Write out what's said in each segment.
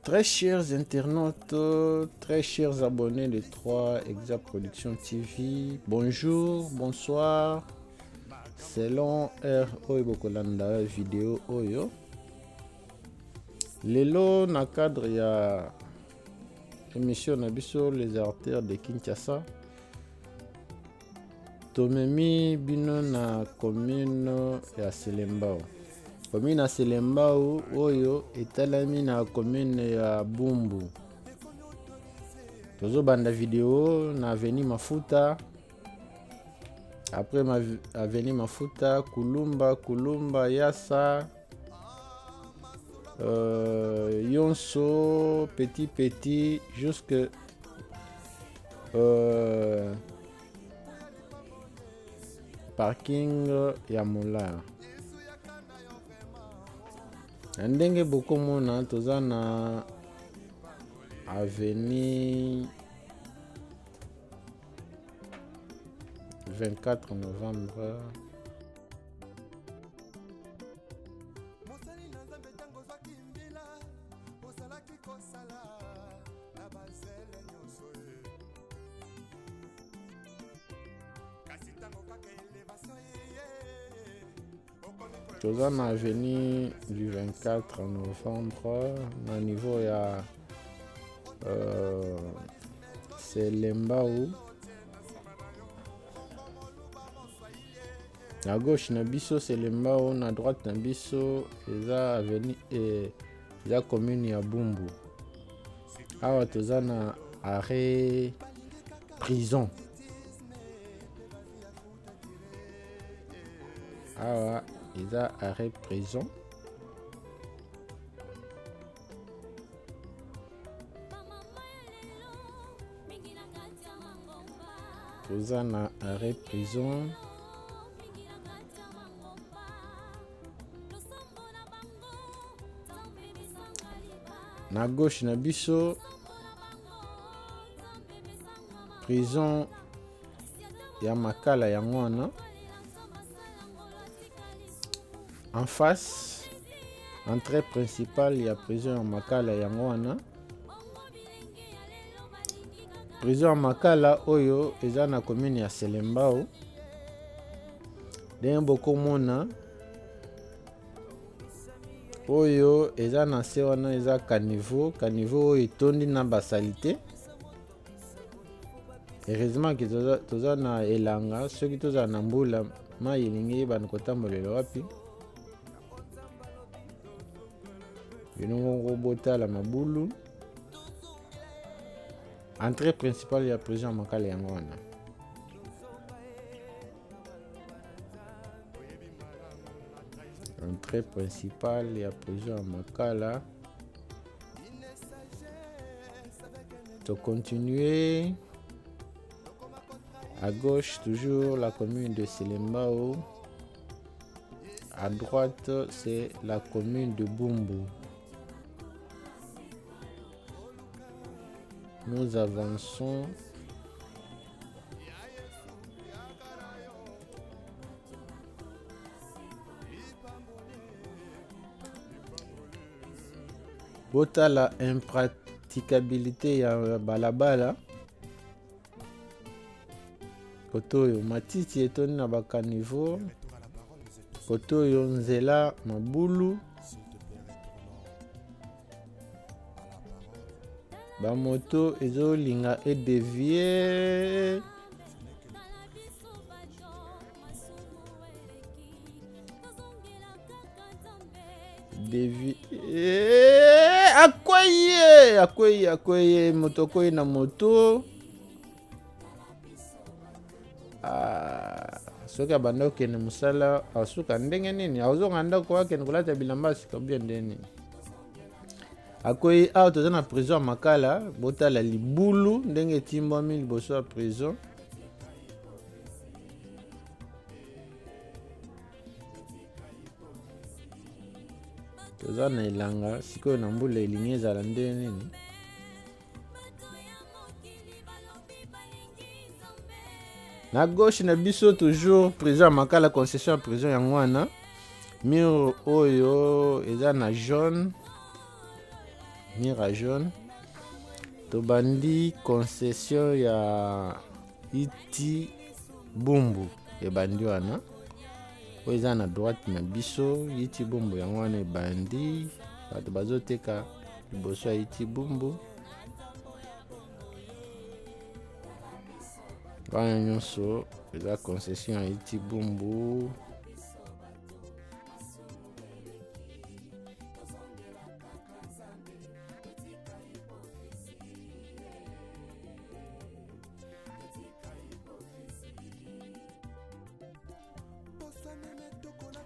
Très chers internautes, très chers abonnés de 3 Exa Production TV, bonjour, bonsoir. Selon heure oyo bokolanda vidéo oyo. Lelo na cadre ya émission na biso les artères de Kinshasa Tomemi bino na commune ya Selembao. Commune ya Selembao oyo etalami na commune ya Bumbu. Tozobanda video na avenue Mafuta. Après ma avenue Mafuta, Kulumba, Kulumba, Yasa, euh, Yonso, Petit Petit, jusque euh, parking ya molar na ndenge bokomona toza na avenue 24 novembre. Mosali na Nzambe ntango ozwaki mbila ozalaki kosala na bazele nyonso e. Kasi ntango kaka elevation eye okomi toza na avenue du 24 novembre na niveau ya euh, selembau na gauche na biso selembao na droite na biso eza avenue eh, eza commune ya bumbu awa toza na arrêt prison awa eza arrêt prison toza na arrêt prison na gauche na biso prison ya makala yango wana en face entrée principale ya prison ya makala yango wana prison ya makala oyo eza na commune ya selembao ndenge bokomona oyo eza na se wana eza caniveau caniveau oyo etondi na basalite heureusement ke toza, toza na elanga soki tozala na mbula mai elingi eyebana kotambolela wapi bino moko botala mabulu entrée principale ya prison ya makala yango wana entrée principale ya prison ya makala To continuer à gauche toujours la commune de Selembao. À droite c'est la commune de Bumbu. Nous avançons Botala impraticabilité ya balabala kote oyo matiti etondi na bakanivo kote oyo nzela mabulu bamoto ezolinga edevie Devi eh, akwei akwei akwei moto akwei na moto ah, soki abanda okende mosala asuka ndenge nini azonga ndako akende kolata bilamba ya sika bia ndenge nini akwei awa toza na prison ya makala botala libulu ndenge etimbwami liboso ya prison toza na elanga sikoyo na mbula elingi ezala ndenge nini na gauche na biso toujours prison ya makala concession ya prison yango wana mur oyo eza na jaune. Mira jaune. Tobandi concession ya Iti Bumbu ebandi wana. Oyo eza na droite na biso, Iti Bumbu yango wana ebandi. Bato bazoteka liboso ya Iti Bumbu. Wana nyonso eza concession ya Iti Bumbu.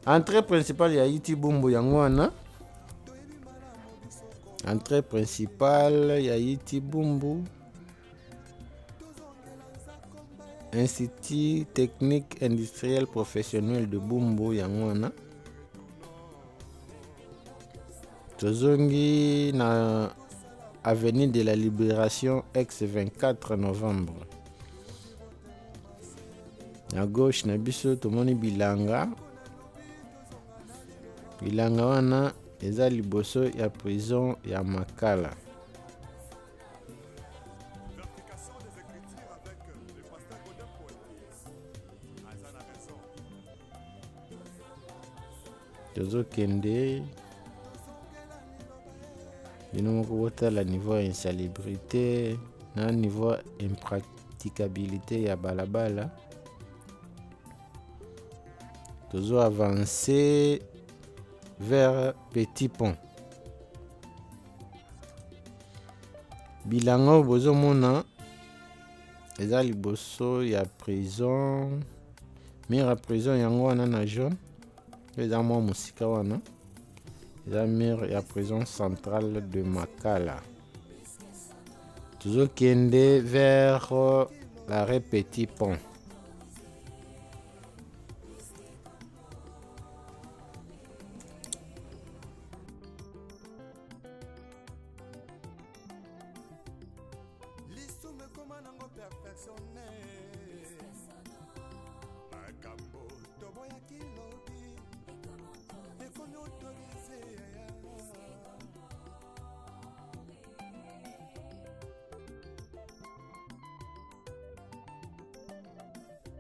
Entrée principale ya Iti Bumbu yango wana. Entrée principale ya Iti Bumbu. Institut technique industriel professionnel de Bumbu yango wana. Tozongi na avenue de la Libération ex 24 novembre. Na gauche na biso tomoni bilanga. Bilanga wana eza liboso ya prison ya Makala. Tozokende bino moko botala niveau ya insalubrité na niveau ya impraticabilité ya balabala. Tozo avancer vers Petit Pont. Bilanga oyo bozomona eza liboso ya prison, mur ya prison yango wana na jaune, eza mwa mosika wana, eza mur ya prison centrale de Makala. Tozokende vers l'arrêt Petit Pont. Lisumu ekoma nango perfectionne makambo toboyaki lobi ekomi autorise.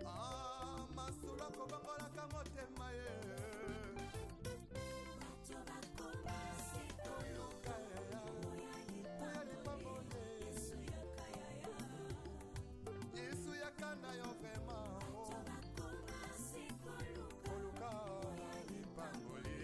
Ah, masolo akobongolaka motema ye. Yesu yaka na yo vraiment koluka lipamboli.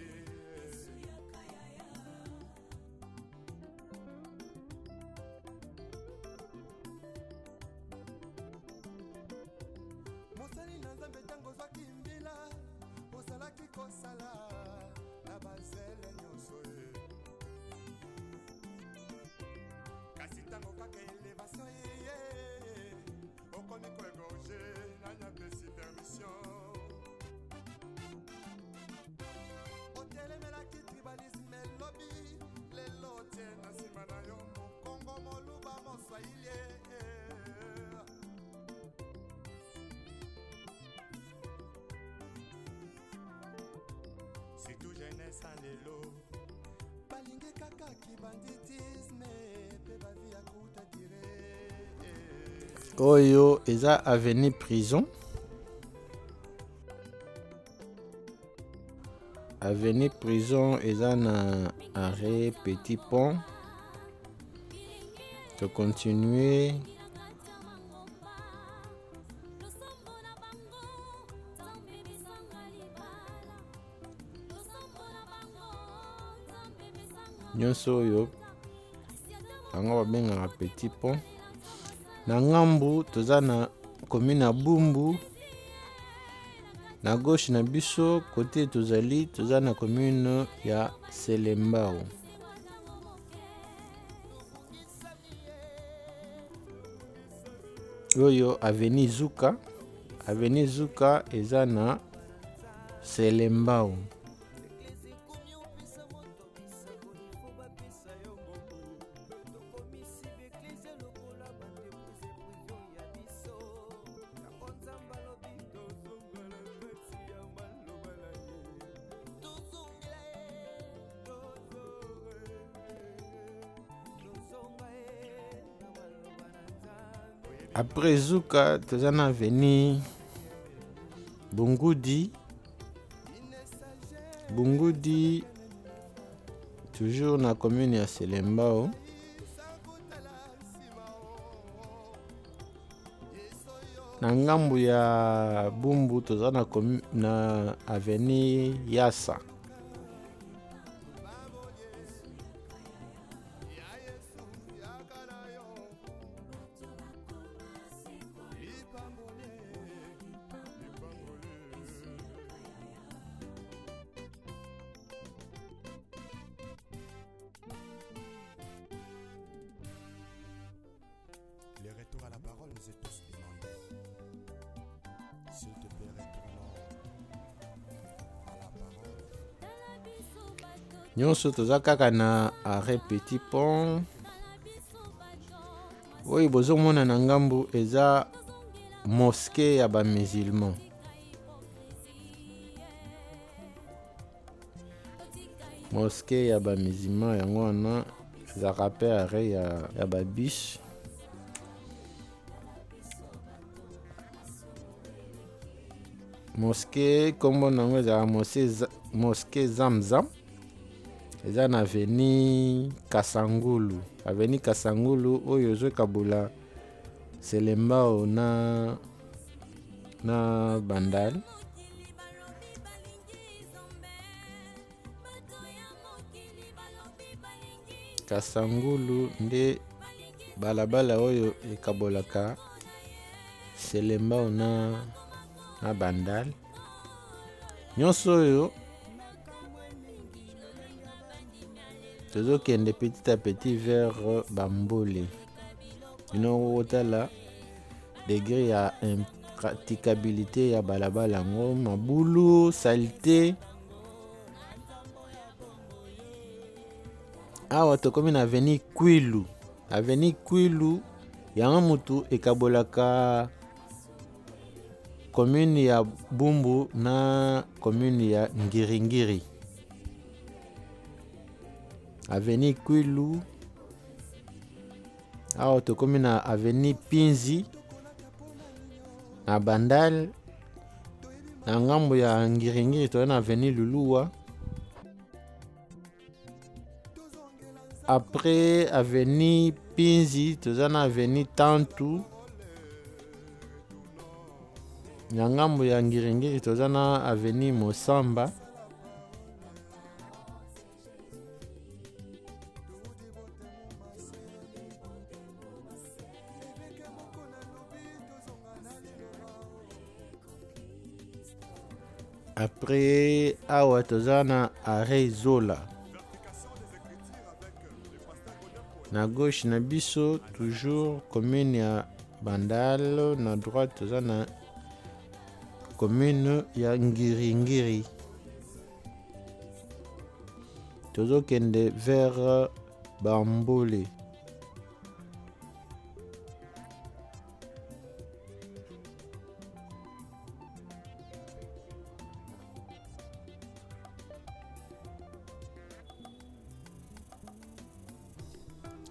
Mosali na Nzambe, ntango ozwaki mbila ozalaki kosala na bazele nyonso ye, kasi ntango kaka elevation eye, okomi koégorger. Nani apesi permission? Otelemelaki tribalisme elobi, lelo otie na nsima na yo mokongo, moluba, moswahili. Surtout jeunesse ya lelo balingi kaka kibanditisme mpe bavi ya kuta dire. Oyo eza avenue prison. Avenue prison eza na arrêt Petit Pont. Tocontinue nyonso oyo yango babengaka Petit Pont. Na ngambu toza na commune ya Bumbu. Na gauche na biso kote tozali, toza na commune ya Selembao. Oyo avenue Zuka. Avenue Zuka eza na Selembao. Après Zuka, toza na avenue Bungudi. Bungudi, toujours na commune ya Selembao. Na ngambu ya Bumbu toza na, na avenue Yasa. Le retour à la parole nous est tous demandé. S'il te plaît, retournons à la parole. Nyonso toza kaka na arrêt Petit Pont. Oyo bozomona na ngambu eza mosquée ya ba musulmans. Mosquée ya ba musulmans yango wana ezalaka mpe arrêt ya, ya ba bus. Mosquée nkombo na yango ezalaka mosquée Zamzam. Eza na avenue Kasangulu. Avenue Kasangulu oyo ezokabola Selembao na, na Bandal. Kasangulu nde balabala oyo ekabolaka Selembao na, na Bandal. Nyonso oyo tozokende petit à petit vers Bambole. Bino kotala degré ya impraticabilité ya balabala yango, mabulu, salite. Awa tokomi na avenue Kwilu. Avenue Kwilu yango mutu ekabolaka commune ya Bumbu na commune ya Ngiringiri. Avenue Kwilu. Awa tokomi na avenue Pinzi na Bandal. Na ngambo ya Ngiringiri toza na avenue Luluwa. Après avenue Pinzi toza na avenue Tantu. Na ngambo ya Ngiringiri toza na avenue Mosamba. Après awa toza na arrêt Zola. Na gauche na biso toujours commune ya Bandal, na droite toza na commune ya Ngiringiri. Tozokende vers Bambole.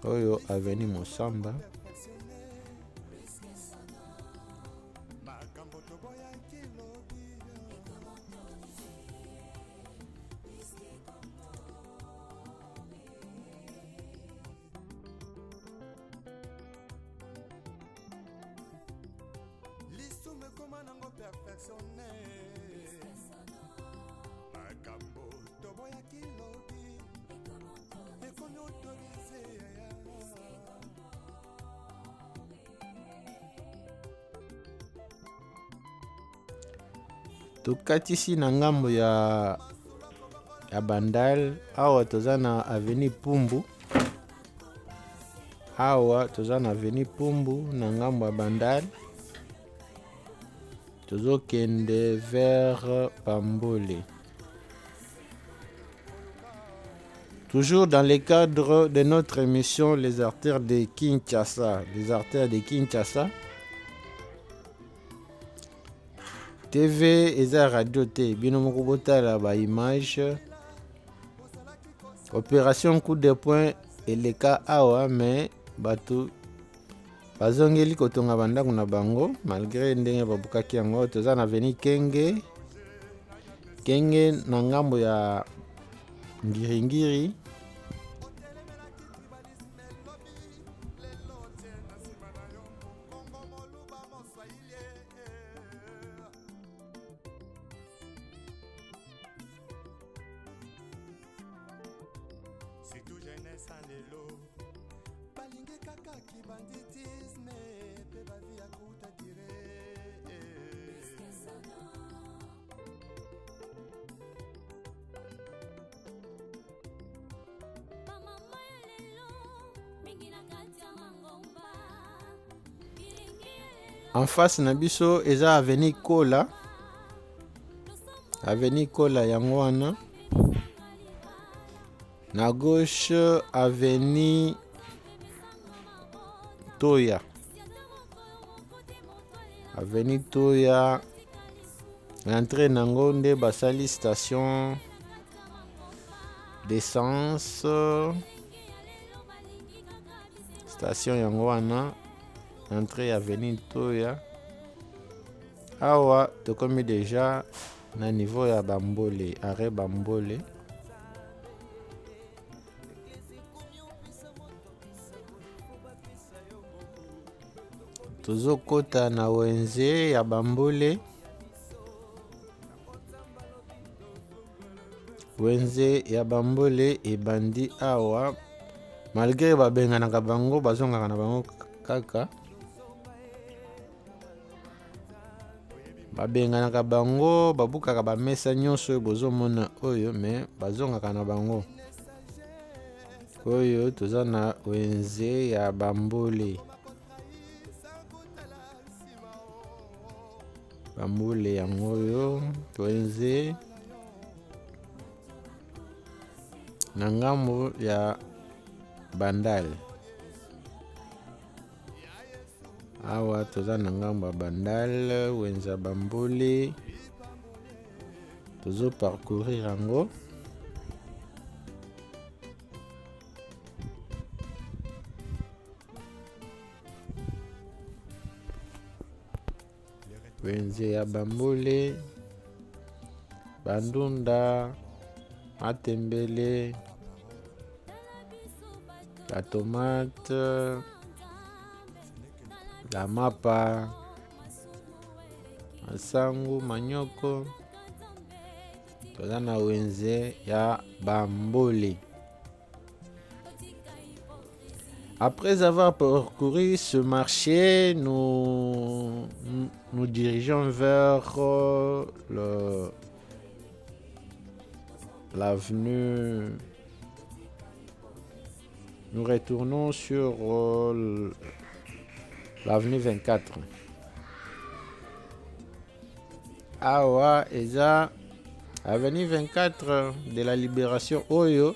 Oyo avenue Mosamba. Lisumu ekoma nango perfectionne makambo toboyaki lobi ekomi autorise. Tokatisi na ngambo ya, ya Bandal. Awa toza na avenue Pumbu. Awa toza na avenue Pumbu na ngambo ya Bandal. Tozokende vers Pambole. Toujours dans le cadre de notre émission Les artères de Kinshasa. Les artères de Kinshasa. TV eza radio te, bino moko botala ba image. Opération coup de poing eleka awa, mais bato Bazongeli kotonga bandako na bango malgre ndenge babukaki yango. Toza na avenue Kenge Kenge na ngambo ya Ngiringiri. Surtout jeunesse ya lelo balingi kaka kibanditisme mpe bavi ya kuta dire. En face na biso eza avenue Kola. Avenue Kola yango wana. Na gauche avenue Toya. Avenue Toya entrée nango nde basali station d'essence. Station yango wana entrée ya avenue Toya. Awa tokomi deja na niveau ya Bambole, arrêt Bambole. Tozokota na wenze ya Bambole. Wenze ya Bambole ebandi awa. Malgré babenganaka bango, bazongaka na bango kaka. Babenganaka bango, babukaka bamesa nyonso oyo bozomona oyo, me bazongaka na bango. Oyo toza na wenze ya Bambole. Bambole yango oyo wenze na ngambo ya Bandal. Awa toza na ngambo ya Bandal, wenze ya Bambole. Tozo parcourir yango. Wenze ya Bambole, bandunda, matembele, la tomate, la mapa, masangu, manyoko. Toza na wenze ya Bambole. Après avoir parcouru ce marché, nous nous dirigeons vers l'avenue. Nous retournons sur l'avenue 24. Awa eza avenue 24 de la Libération oyo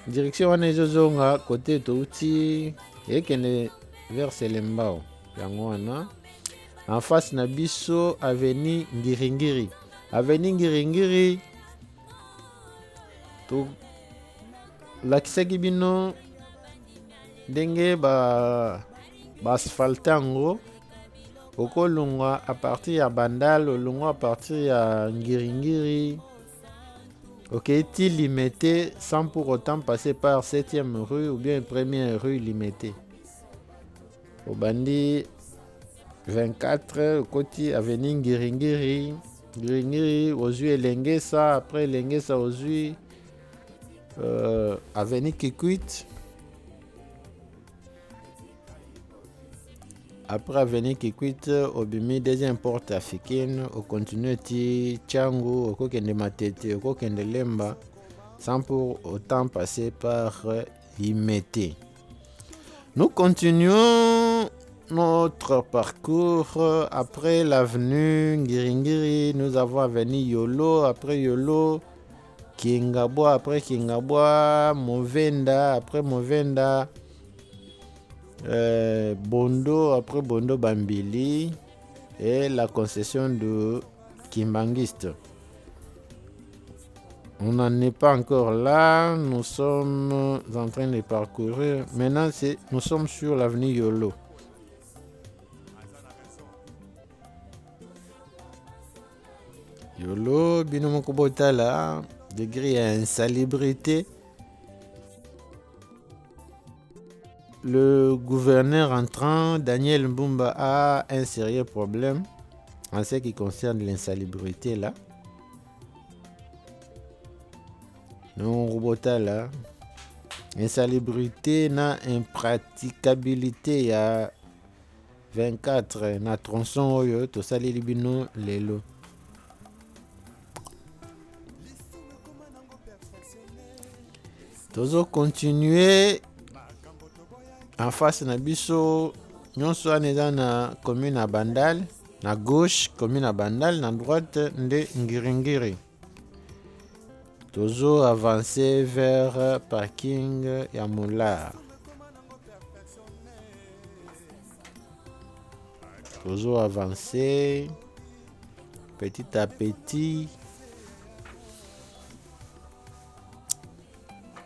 direction wana ezozonga côté touti ekende vers Selembao. Yango wana en face na biso avenue Ngiringiri. Avenue Ngiringiri tolakisaki bino ndenge ba asphalte yango. Okolongwa à partir ya Bandal, olongwa à partir ya Ngiringiri, ok, ti Limete sans pour autant passer par 7e rue ou bien 1er rue Limete. Obandi 24 okoti avenue Ngiringiri, Ngiringiri ozwi Elengesa, après Elengesa ozwi avenue Kikwit. Après avenue Kikwit, obimi deuxième porte africaine, okontinue ti Tshangu, okokende Matete, okokende Lemba, sans pour autant passer par Limete. Nous continuons notre parcours. Après l'avenue Ngiringiri, nous avons avenue Yolo, après Yolo, Kingabwa, après Kingabwa, Movenda, après Movenda, Bondo, après Bondo Bambili et la concession de Kimbanguiste. On n'en est pas encore là, nous sommes en train de parcourir. Maintenant, nous sommes sur l'avenue Yolo. Yolo bino moko botala degré ya insalubrité. Le gouverneur entrant, Daniel Mbumba, a un sérieux problème en ce qui concerne l'insalubrité là. Non, botala insalubrité na impraticabilité ya 24 na tronçon oyo tosaleli bino lelo. Tozo continuer en face na biso nyonso wana eza na commune ya Bandal, na gauche commune ya Bandal, na droite nde Ngiringiri. Tozo avancer vers parking ya Molar. Tozo avancer petit à petit.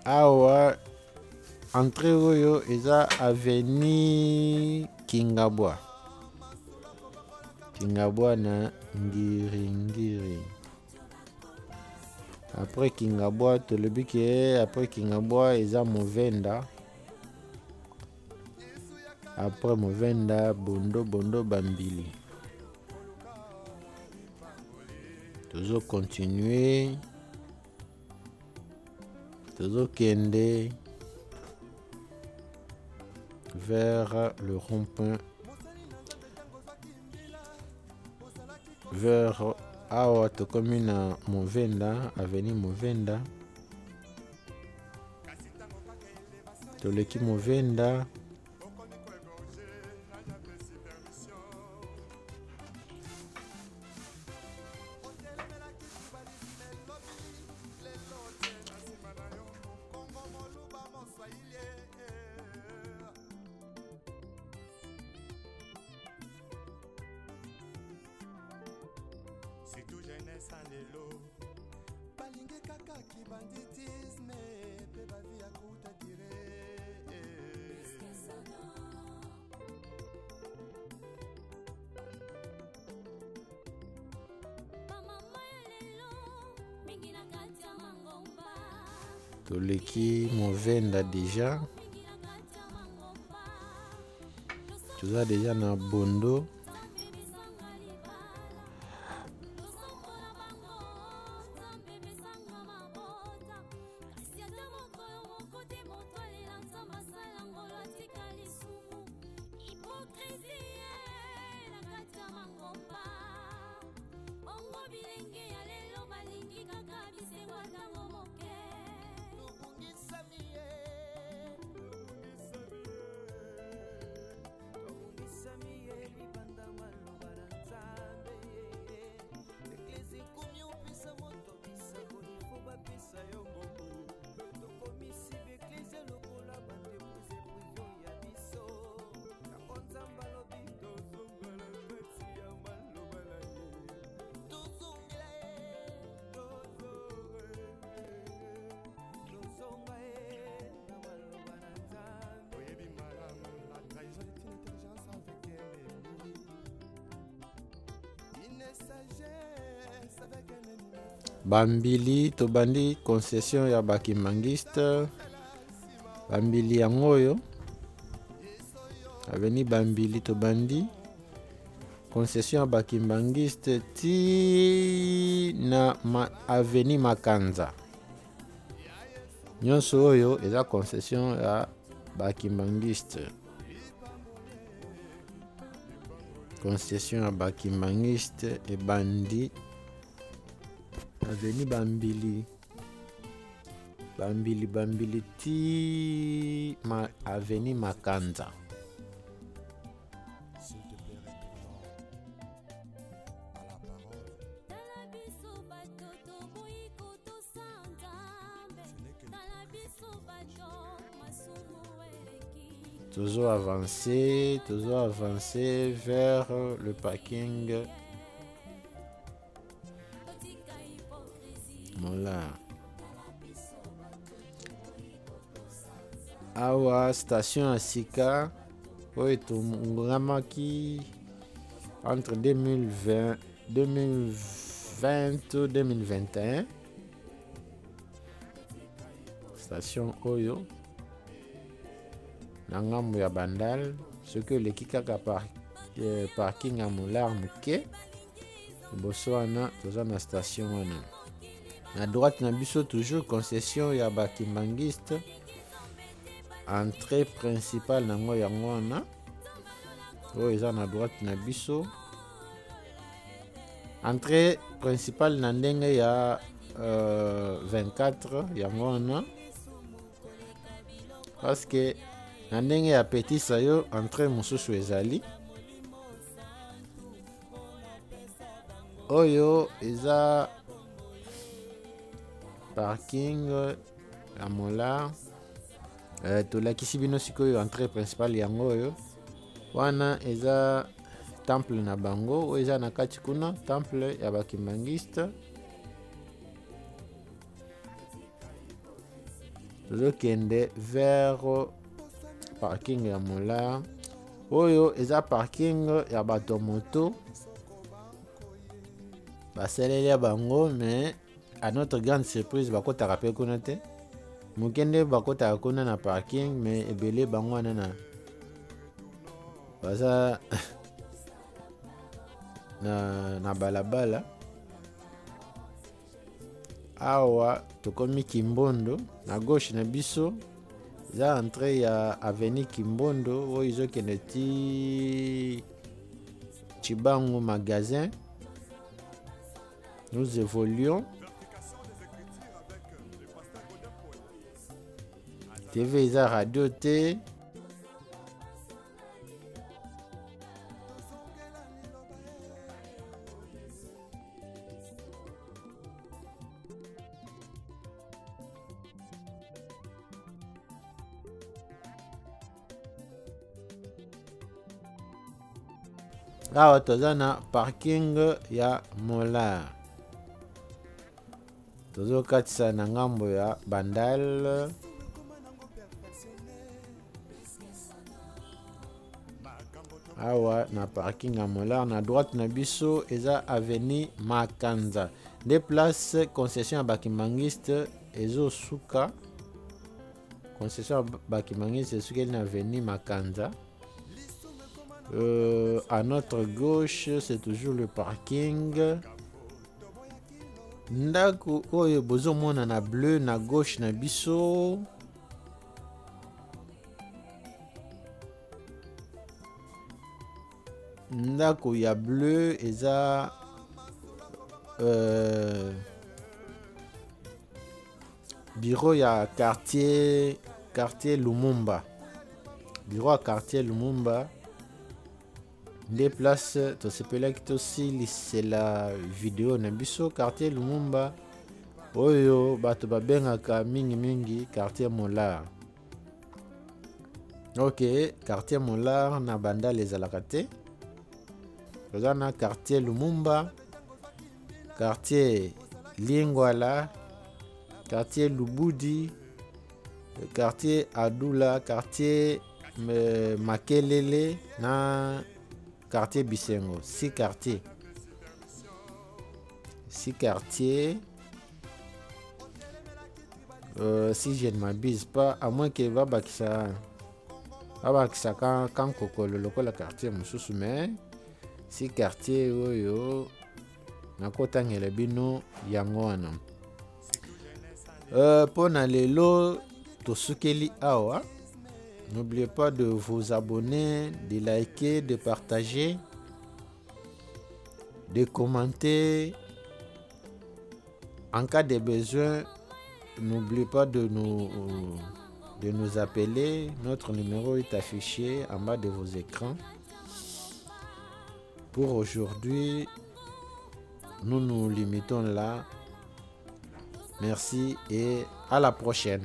Awa entrée oyo eza avenue Kingabwa. Kingabwa na Ngiringiri. Après Kingabwa tolobi ke après Kingabwa eza Movenda. Après Movenda Bondo Bondo Bambili. Tozo continuer, tozo kende vers le rond-point, vers awa tokomi na Movenda, avenue Movenda. Toleki Movenda. Surtout jeunesse en lelo balingi kaka kibanditisme pe bavi ya kuta dire. Toleki Movenda déjà, toza déjà na Bondo. Bambili tobandi concession ya bakimangiste. Bambili yango oyo aveni Bambili, tobandi concession ya bakimbangiste ti na aveni Makanza. Nyonso oyo eza concession ya bakimbangiste. Concession ya bakimbangiste ebandi aveni Bambili, Bambili, Bambili ti ma aveni Makanza. S'il te plaît, retournons à la parole. Ce n'est que Tozo avancer, tozo avancer vers le parking. Voilà. Awa station ya sika oyo etongamaki entre 2020, 20 2021 station oyo na ngambo ya Bandal soki oleki kaka par, eh, parking ya molar moke liboso wana toza na station wana na droite na biso toujours concession ya bakimbangiste entrée principale nango yango wana oyo eza na droite na biso entrée principale na ndenge ya 24 yango wana parce que na ndenge ya petit sayo entrée mosusu ezali oyo eza parking ya molar tolakisi bino sikoyo entrée principale yango oyo wana eza temple na bango oyo eza na kati kuna temple ya bakimbangiste tozokende vers parking ya molar oyo eza parking ya bato moto basaleli ya bango mais à notre grande surprise bakotaka mpe kuna te moke nde bakotaka kuna na parking mais ebele bango wana na baza na balabala awa tokomi Kimbondo na gauche na biso eza entrée ya avenue Kimbondo oyo ezokende ti Chibangu magasin. Nous évoluons. TV eza radio te. Awa toza na parking ya Molar, tozokatisa na ngambo ya Bandal. Awa na parking ya Molar na droite na biso eza avenue Makanza nde place concession ya bakimbangiste ezosuka. Concession ya bakimbangiste esukeli na avenue Makanza. À notre gauche c'est toujours le parking. Ndako oyo bozomona na bleu na gauche na biso ndako ya bleu eza bureau ya quartier Lumumba. Bureau ya quartier Lumumba nde place tosepelaki tosilisela video na biso. Quartier Lumumba oyo bato babengaka mingimingi quartier Molar. Ok, quartier Molar na Bandal ezalaka te. Toza na quartier Lumumba, quartier Lingwala, quartier Lubudi, quartier Adula, quartier Makelele na quartier Bisengo. 6 quartiers. 6 quartiers. Si je ne m'abuse pas, à moins que babakisa kankokolo lokola quartier mosusu, mais 6 quartiers oyo nakotangela bino yango wana. Mpo na lelo tosukeli awa. N'oubliez pas de vous abonner, de liker, de partager, de commenter. En cas de besoin, n'oubliez pas de nous appeler. Notre numéro est affiché en bas de vos écrans. Pour aujourd'hui, nous nous limitons là. Merci et à la prochaine.